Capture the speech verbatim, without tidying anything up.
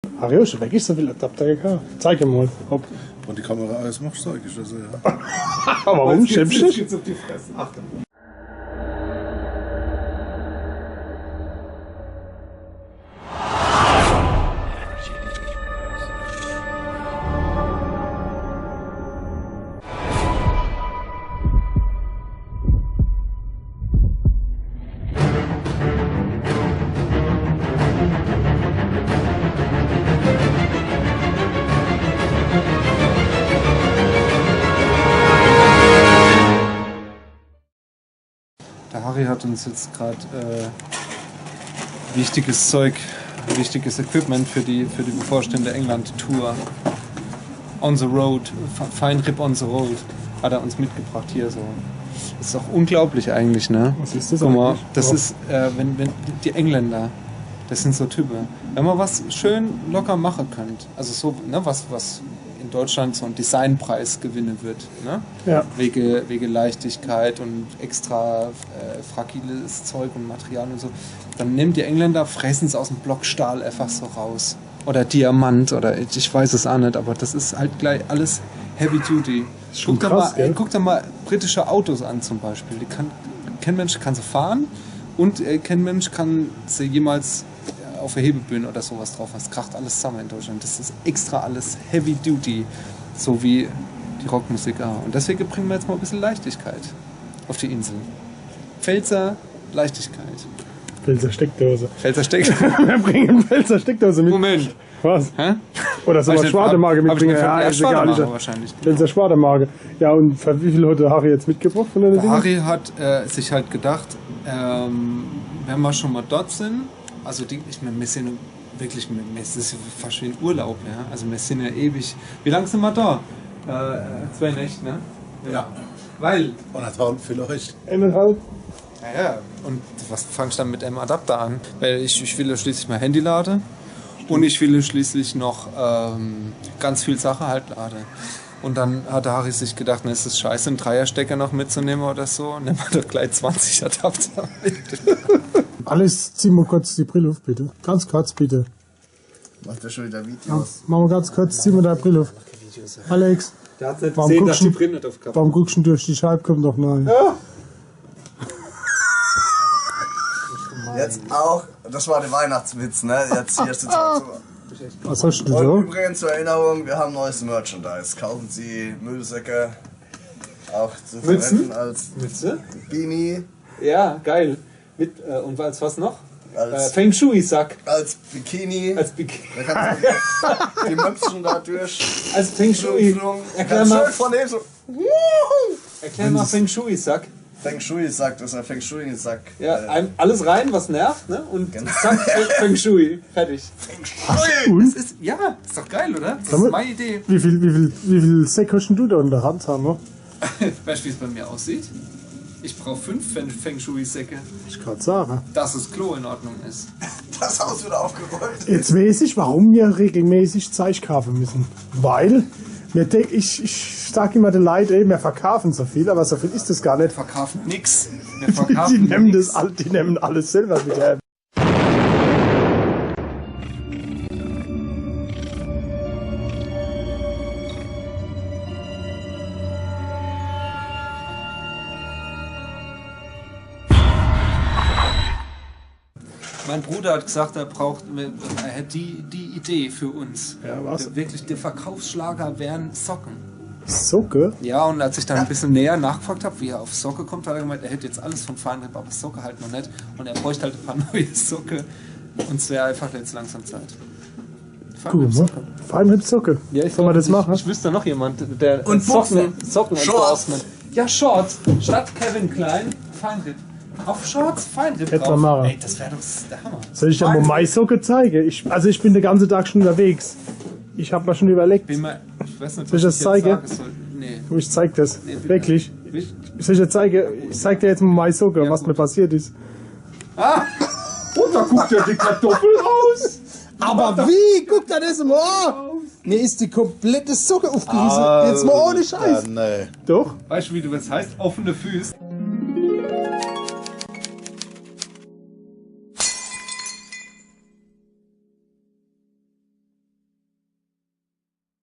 Harry, hast du wirklich so viel Adapter gekauft? Zeig mal. Hopp. Wenn die Kamera ausmachst, zeig ich das, ja. Warum? Schämst du dich? Jetzt geht's auf die Fresse. Achtung. Der Harry hat uns jetzt grad, äh, wichtiges Zeug, wichtiges Equipment für die, für die bevorstehende England-Tour. On the Road, Fe-, Feinripp on the Road hat er uns mitgebracht hier so. Das ist auch unglaublich eigentlich, ne? Was ist das eigentlich? Guck mal, das ist, äh, wenn, wenn die Engländer, das sind so Typen. Wenn man was schön locker machen könnte, also so, ne, was, was in Deutschland so einen Designpreis gewinnen wird, ne? Ja. Wege, wege Leichtigkeit und extra, äh, fragiles Zeug und Material und so, dann nehmen die Engländer, fräsen es aus dem Block Stahl einfach so raus. Oder Diamant oder ich, ich weiß es auch nicht, aber das ist halt gleich alles Heavy Duty. Schon krass, gell? Guck dir mal, äh, guck dir mal britische Autos an zum Beispiel. Die kann, kein Mensch kann sie fahren und, äh, kein Mensch kann sie jemals, äh, auf der Hebebühne oder sowas drauf. Das kracht alles zusammen in Deutschland. Das ist extra alles Heavy Duty, so wie die Rockmusik auch. Und deswegen bringen wir jetzt mal ein bisschen Leichtigkeit auf die Insel. Pfälzer Leichtigkeit. Pälzer Steckdose. Pälzer Steck- Wir bringen Pälzer Steckdose mit. Moment. Was? Hä? Oder soll man Schwadermarke mitbringen? Ja, ist egal. Schwadermarke wahrscheinlich. Pälzer Schwadermarke. Ja, und für wie viel hat der Harry jetzt mitgebracht von der Ding? Der Harry hat, äh, sich halt gedacht, ähm, wenn wir schon mal dort sind, also die, ich meine, wir sind wirklich, wir, wir, es ist fast wie ein Urlaub, ja. Also wir sind ja ewig. Wie lange sind wir da? Äh, zwei Nächte, ne? Ja. Weil. Anderthalb vielleicht. Eineinhalb. Ja, ja. Und was fangst du dann mit einem Adapter an? Weil ich, ich will ja schließlich mein Handy laden und ich will ja schließlich noch, ähm, ganz viel Sachen halt laden. Und dann hat der Harry sich gedacht, na, ist das scheiße, einen Dreierstecker noch mitzunehmen oder so? Nehmen wir doch gleich zwanzig Adapter mit. Alex, zieh mal kurz die Brille auf, bitte. Ganz kurz, bitte. Macht er schon wieder Videos? Ja, mach mal ganz kurz, zieh mal deine Brille auf. Alex, warum guckst du, warum guckst du durch die Scheibe? Komm doch rein. Ja. Jetzt auch, das war der Weihnachtswitz, ne? Jetzt hier ist die Situation. Was hast du denn so? Und übrigens zur Erinnerung, wir haben neues Merchandise. Kaufen Sie Müllsäcke, auch zu verwenden als Beanie. Ja, geil. Mit, äh, und als was noch? Als, äh, Feng Shui-Sack. Als Bikini. Als Bikini. Da kannst du die Möpse da durch. Als Feng Shui. Erklär mal. Kannst schön von dem so. Wuhu! Erklär mal Feng Shui-Sack. Feng Shui-Sack, das ist ein Feng Shui-Sack. Ja, äh, ein, alles rein, was nervt, ne? Und genau. Zack, Feng Shui. Fertig. Feng Shui! Das ist, ja, ist doch geil, oder? Das ist meine Idee. Wie viel, wie viel, wie viel Säcke hast denn du da in der Hand, Hanno? Weißt du, wie es bei mir aussieht? Ich brauch fünf Feng, Feng Shui-Säcke. Ich grad sagen. Dass das Klo in Ordnung ist. Das Haus wird aufgeräumt. Jetzt weiß ich, warum wir regelmäßig Zeug kaufen müssen. Weil, mir denk, ich, ich sag immer den Leuten, ey, wir verkaufen so viel, aber so viel ist es gar nicht. Wir verkaufen nix. Wir verkaufen nix. Die nehmen das all-, die nehmen alles selber wieder. Mein Bruder hat gesagt, er braucht, er hätte die, die Idee für uns. Ja, was? Wirklich, der Verkaufsschlager wären Socken. Socke? Ja, und als ich dann ein bisschen näher nachgefragt hab, wie er auf Socke kommt, hat er gemeint, er hätte jetzt alles von Feinripp, aber Socke halt noch nicht. Und er bräuchte halt ein paar neue Socke. Und es wäre einfach jetzt langsam Zeit. Guck mal, Feinripp Socke. Ja, ich glaub, ich, ich wüsste noch jemand, der Socken, Socken-Endorsement. Ja, Shorts. Statt Calvin Klein, Feinripp. Auf Shorts, Feinripp drauf. Hätte man machen. Ey, das wär doch der Hammer. Soll ich dir mal meine Socke zeigen? Ich, also ich bin den ganzen Tag schon unterwegs. Ich hab mir schon überlegt. Bin mal, ich weiß nicht, was ich jetzt sagen soll. Soll ich das zeigen? Nee. Ich zeig das. Nee, bitte. Wirklich. Soll ich dir zeigen? Ich zeig dir jetzt mal meine Socke, was mir passiert ist. Ah! Und da guckt ja die Kartoffel raus! Aber wie? Guck dir das mal an! Mir ist die komplette Socke aufgerissen. Jetzt mal ohne Scheiß. Alter, nee. Doch. Weißt du, wie du das heißt? Offene Füße.